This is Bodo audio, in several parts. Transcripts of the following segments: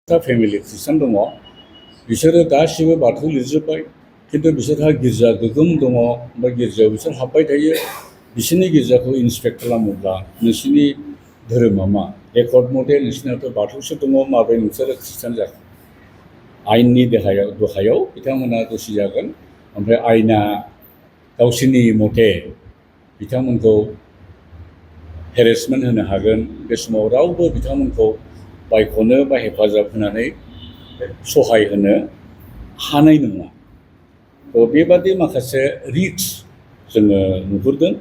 फेमिलि खृष्टान दङ बिसोरो गासिबो बाथौ लिरजोब्बाय खिन्थु बिसोरहा गिर्जा गोगोम दङ ओमफ्राय गिर्जायाव बिसोर हाबबाय थायो बिसोरनि गिर्जाखौ इन्सपेक्ट खालामोब्ला नोंसिनि धोरोमा मा रेकर्ड मथे नोंसिनाथ' बाथौसो दङ माबोरै नोंसोरो खृष्टान जाखो आयेननि दहायाव बिथांमोना दोषि जागोन ओमफ्राय आयेना गावसोरनि मथे बिथांमोनखौ हेरेसमेन्ट होनो हागोन बे समाव रावबो बिथांमोनखौ बायख'नो बा हेफाजाब होनानै सहाय होनो हानाय नङा थ' बेबादि माखासे रिस्क जोङो नुहुरदों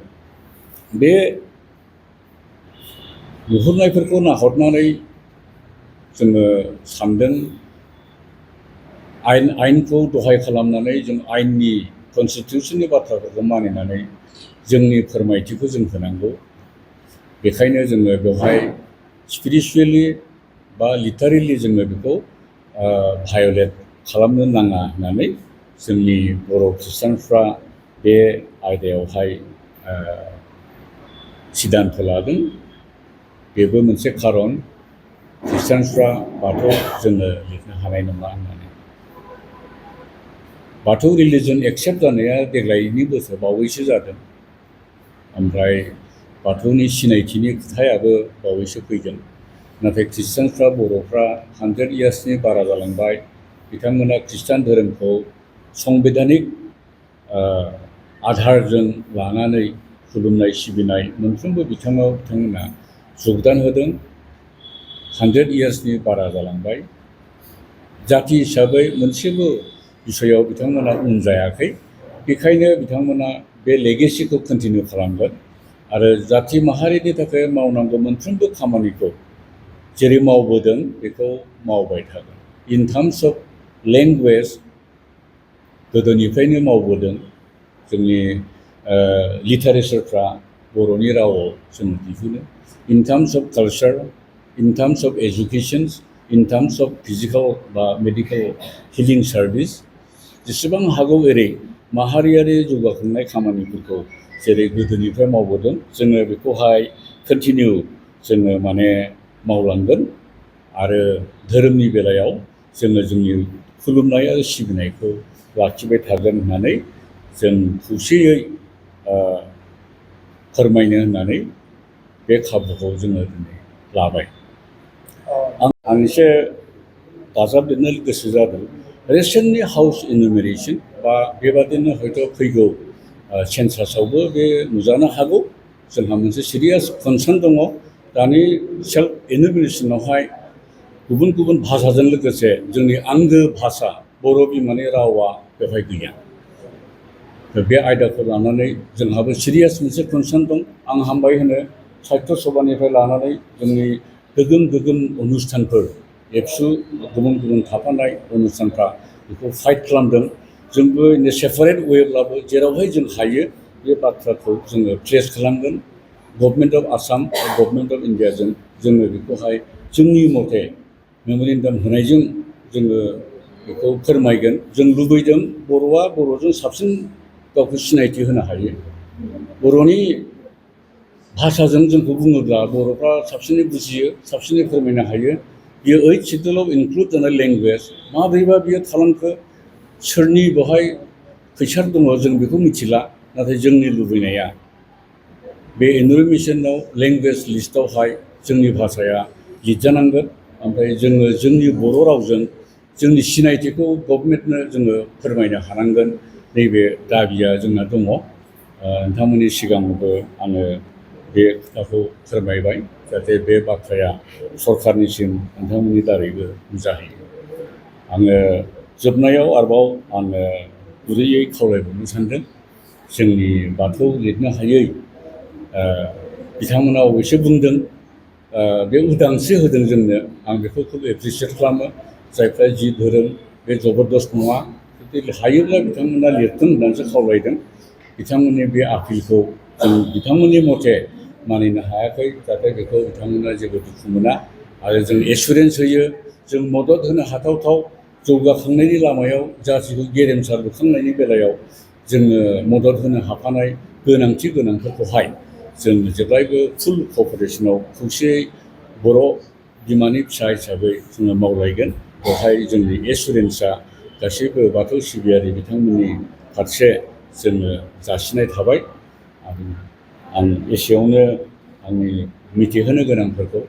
बे नुहुरनायफोरखौ नाहरनानै जोङो सानदों आयेनखौ दहाय खालामनानै जों आयेननि कनस्टिटिउसननि बाथ्राफोरखौ मानिनानै जोंनि फोरमायथिखौ जों होनांगौ बेखायनो जोङो बेवहाय स्पिरिचुवेलि बा लिटारेलि जोङो बेखौ भायलेट खालामनो नाङा होननानै जोंनि बर' खृष्टानफ्रा बे आयदायावहाय सिद्धान्त लादों बेबो मोनसे खारन खृष्टानफ्रा बाथौ जोङो लिरनो हानाय नङा होननानै बाथौ रिलिजन एक्सेप्ट जानाया देग्लायनि बोसोर बावैसो जादों ओमफ्राय बाथौनि सिनायथिनि खोथायाबो बावैसो फैगोन नाथाय खृष्टानफ्रा बर'फ्रा 100 इयार्सनि बारा जालांबाय बिथांमोना खृष्टान धोरोमखौ संबिधानिक आधारजों लानानै खुलुमनाय सिबिनाय मोनफ्रोमबो बिथिङाव बिथांमोना जगदान होदों 100 इयार्सनि बारा जालांबाय जाथि हिसाबै मोनसेबो बिसयाव बिथांमोना उन जायाखै बेखायनो बिथांमोना बे लेगेसिखौ कन्टिनिउ खालामगोन आरो जाथि माहारिनि थाखाय मावनांगौ मोनफ्रोमबो खामानिखौ जेरै मावबोदों बेखौ मावबाय थागोन इन टार्म्स अफ लेंगुवेज गोदोनिफ्रायनो मावबोदों जोंनि लिटारेचारफ्रा बर'नि रावाव जों दिहुनो in terms of culture in terms of education in terms of physical बा मेडिकेल हिलिं सार्भिस जेसेबां हागौ एरै माहारियारि जौगाखांनाय खामानिफोरखौ जेरै गोदोनिफ्राय मावबोदों जोङो बेखौहाय कन्टिनिउ जोङो मावलांगोन आरो धोरोमनि बेलायाव जोङो जोंनि खुलुमनाय आरो सिबिनायखौ लाखिबाय थागोन होननानै जों खौसेयै फोरमायनो होननानै बे खाबुखौ जोङो दिनै लाबाय आं एसे दाजाबदेरनो गोसो जादों रिसेन्टलि हाउस इनुमिरेसन बा बेबादिनो हयथ' फैगौ सेन्सासावबो बे नुजानो हागौ जोंहा मोनसे सिरियास कनसार्न दङ दानि सेल्फ इनुमिरेसनावहाय गुबुन गुबुन भाषाजों लोगोसे जोंनि आंगो भाषा बर' बिमानि रावा बेवहाय गैया बे आयदाखौ लानानै जोंहाबो सिरियास मोनसे कनसार्न दं आं हामबाय होनो साहित्य सभानिफ्राय लानानै जोंनि गोगोम अनुष्ठानफोर एबसु गुबुन गुबुन थाफानाय अनुष्ठानफ्रा बेखौ फाइट खालामदों जोंबो इन सेपारेट वेब्लाबो जेरावहाय जों हायो बे बाथ्राखौ जोङो प्रेस खालामगोन government of Assam government of इन्डियाजों जोङो बेखौहाय जोंनि मथे मेम'रेन्डाम होनायजों जोङो बेखौ फोरमायगोन जों लुबैदों बर'आ बर'जों साबसिन गावखौ सिनायथि होनो हायो बर'नि भाषाजों जोंखौ बुङोब्ला बर'फ्रा साबसिनै बुजियो साबसिनै फोरमायनो हायो बियो 8 शिड्युलाव इनक्लुड जानाय लेंगुवेज माब्रैबा बियो थालांखो सोरनि बेवहाय फैसार दङ जों बेखौ मिथिला नाथाय जोंनि लुबैनाया बे इनुमिरेसनाव लेंगुवेज लिस्टआवहाय जोंनि भाषाया लिरजानांगोन ओमफ्राय जोङो जोंनि बर' रावजों जोंनि सिनायथिखौ गभर्नमेन्टनो जोङो फोरमायनो हानांगोन नैबे दाबिया जोंना दङ नोंथांमोननि सिगाङावबो आङो बे खोथाखौ फोरमायबाय जाहाथे बे बाथ्राया सरखारनिसिम नोंथांमोननि दारैबो नुजाहैयो आङो जोबनायाव आरोबाव आङो गुरैयै खावलायबावनो सानदों जोंनि बाथौ लिरनो हायै बिथांमोना अबयसे बुंदों बे उदांस्रि होदों जोंनो आं बेखौ खोब एप्रिसियेट खालामो जायफ्रा जि धोरोम बे जबरदस्त नङा जुदि हायोब्ला बिथांमोना लिरथों होननानैसो खावलायदों बिथांमोननि बे आपिलखौ जों बिथांमोननि मथे मानिनो हायाखै जाहाथे बेखौ बिथांमोना जेबो दुखु मोना आरो जों एसुरेन्स होयो जों मदद होनो हाथावथाव जौगाखांनायनि लामायाव जाथिखौ गेरेमसा लुखांनायनि बेलायाव जोङो मदद होनो हाफानाय गोनांफोरखौहाय जों जेब्लायबो फुल क'पारेसनाव खौसेयै बर' बिमानि फिसा हिसाबै जोङो मावलायगोन। बेवहाय जोंनि एसुरेन्सआ गासैबो बाथौ सिबियारि बिथांमोननि फारसे जोङो जासिनाय थाबाय। आं एसेयावनो आंनि मिथिहोनो गोनांफोरखौ